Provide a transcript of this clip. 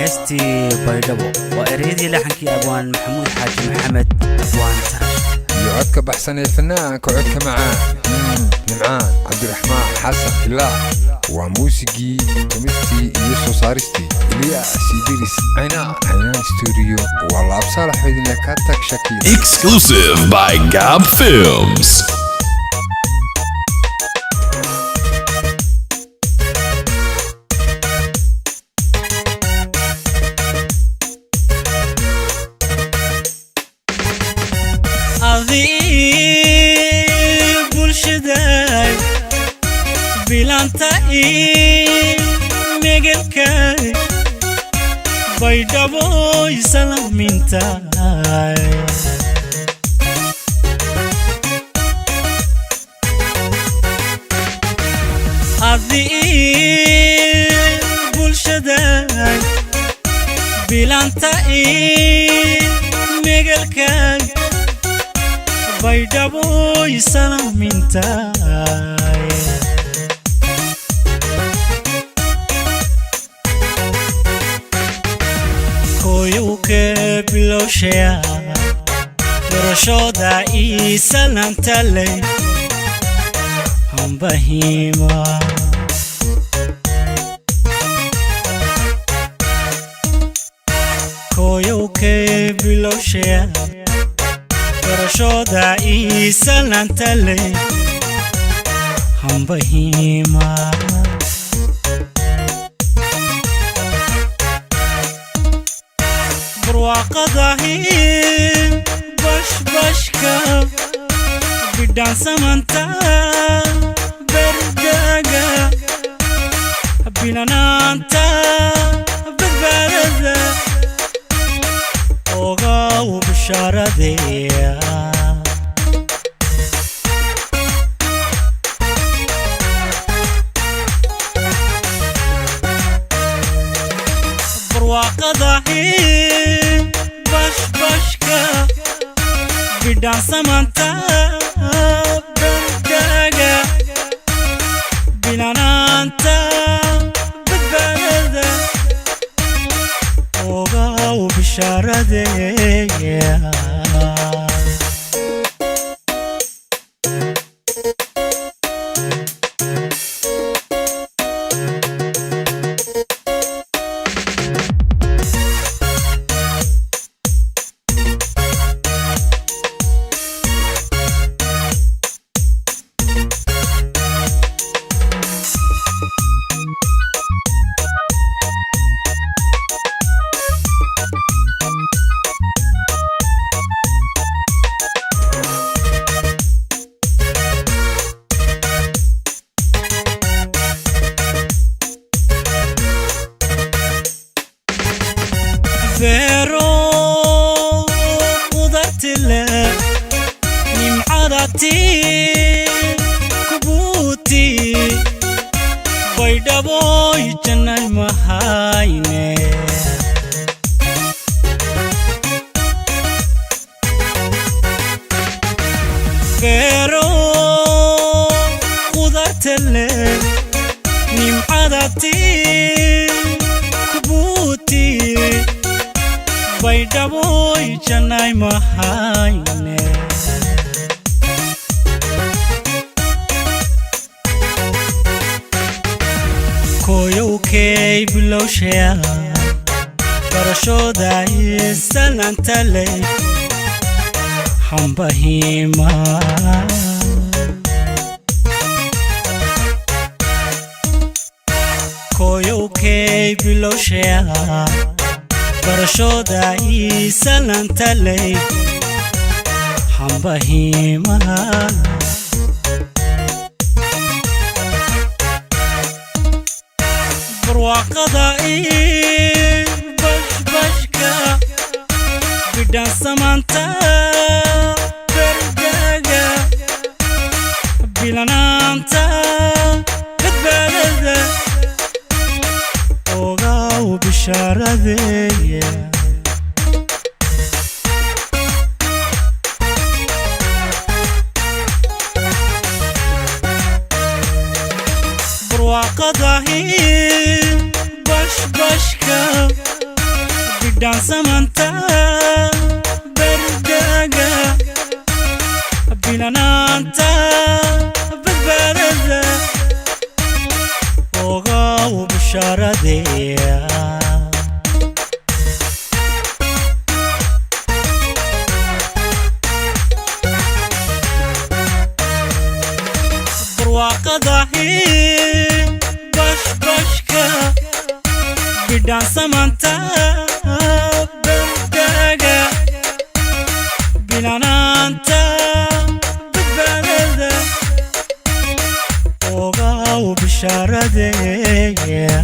Heestii Baydhabo waa ereyadii laxankii Abwaan Maxamuud Xaaji Maxamed, Abwaan Tarash. Iyo codka baxsan ee fanaanka codka macaan, Nimcaan Cabdiraxmaan Xasan Hilaa. Waa muusigii, tumistii iyo soo saaristii Ilyaas Idris Caynaan, Caynaan Studio. Waa Laab Saalax idinle ka tag Shakiil. Exclusive by Gab Films. Adii bulshaday bilanta megelkay Baydhaboy salaamintay. Adii bulshaday bilanta megelkay Baydhaboy salaamintay. Koyowka bilowshaya dorashooda ii salaamtaley hambahima. Koyowka bilowshaya dorashooda ii salaamtaley hambahima. Barwaaqadahi bashbashka bidhaansamanta berdaga bilanaanta badbaadada ogaw bishaaradeya. Barwaaqadahi bashbashka bidhaansamanta berdaga bilanaanta badbaadada ogaw bishaaradeya. Beero qudartile nimcadati kubuuti Baydhaboy jannay mahayne. Beero qudartile nimcadati kubuuti Baydhaboy jannay mahayne. Koyowkay bilowshaya barashooda isalaantaley hambahima. Koyowkay bilowshaya barashooda isalaantaley hambahima. Barwaaqada bashbashka bidhaansamaanta berdaga bilanaanta badbaadada ogaw bishaaradeeya. Barwaaqadahi bashbashka. Bidhaansamanta berdaaga, bilanaanta badbaadada, ogow bishaaradeya. Barwaaqadahi, bashbashka, bidhaansamanta berdaaga, bilanaanta badbaadada, ogow bishaaradeya.